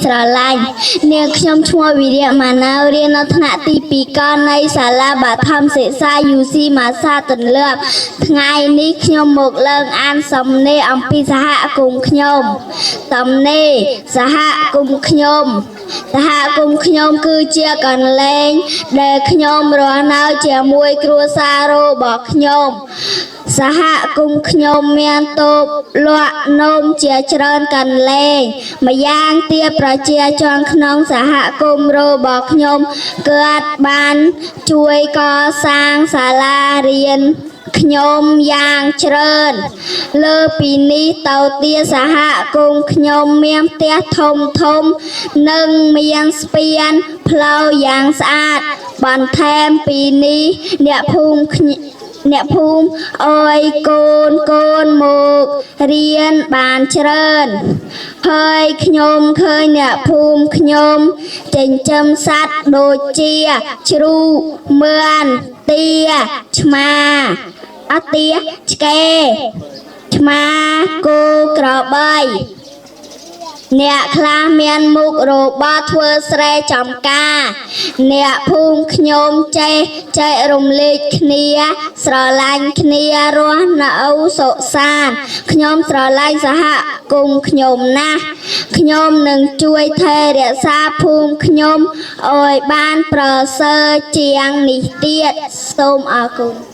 ស្រឡាញ់នាងខ្ញុំឈ្មោះវិរៈម៉ាណៅរៀននៅថ្នាក់ទី2កនៃសាលាបឋមសិក្សា UC ម៉ាសាទន្លាប់ថ្ងៃនេះខ្ញុំមកលើកអានសំណេរអំពីសហគមន៍ខ្ញុំសំណេរសហគមន៍ខ្ញុំសហគមន៍ខ្ញុំគឺជាកន្លែងដែលខ្ញុំរស់នៅជាមួយគ្រួសាររបស់ខ្ញុំ សហគមន៍ខ្ញុំមានតូបលក់នំជាច្រើនកន្លែងម្យ៉ាងទៀតប្រជាជនក្នុងសហគមន៍របស់ខ្ញុំគាត់បានជួយកសាងសាលារៀនខ្ញុំយ៉ាងច្រើនលើពីនេះទៅទៀតសហគមន៍ខ្ញុំមានផ្ទះធំធំនិងមានស្ពានផ្លូវយ៉ាងស្អាតបន្ថែមពីនេះអ្នកភូមិខ្ញុំ អ្នកភូមិអើយកូនកូនមករៀនបានច្រើនហើយខ្ញុំឃើញអ្នកភូមិខ្ញុំចិញ្ចឹមសត្វដូចជាជ្រូកមឿនទាឆ្មាអត់ទាឆ្កែឆ្មាគោក្របី អ្នកខ្លះមានមុខរបរធ្វើស្រែចំការ អ្នកភូមិខ្ញុំចេះចែករំលែកគ្នា ស្រឡាញ់គ្នារស់នៅសុខសាន្តខ្ញុំស្រឡាញ់សហគមន៍ខ្ញុំណាស់ខ្ញុំនឹងជួយថែរក្សាភូមិខ្ញុំឲ្យបានប្រសើរជាងនេះទៀតសូមអរគុណ។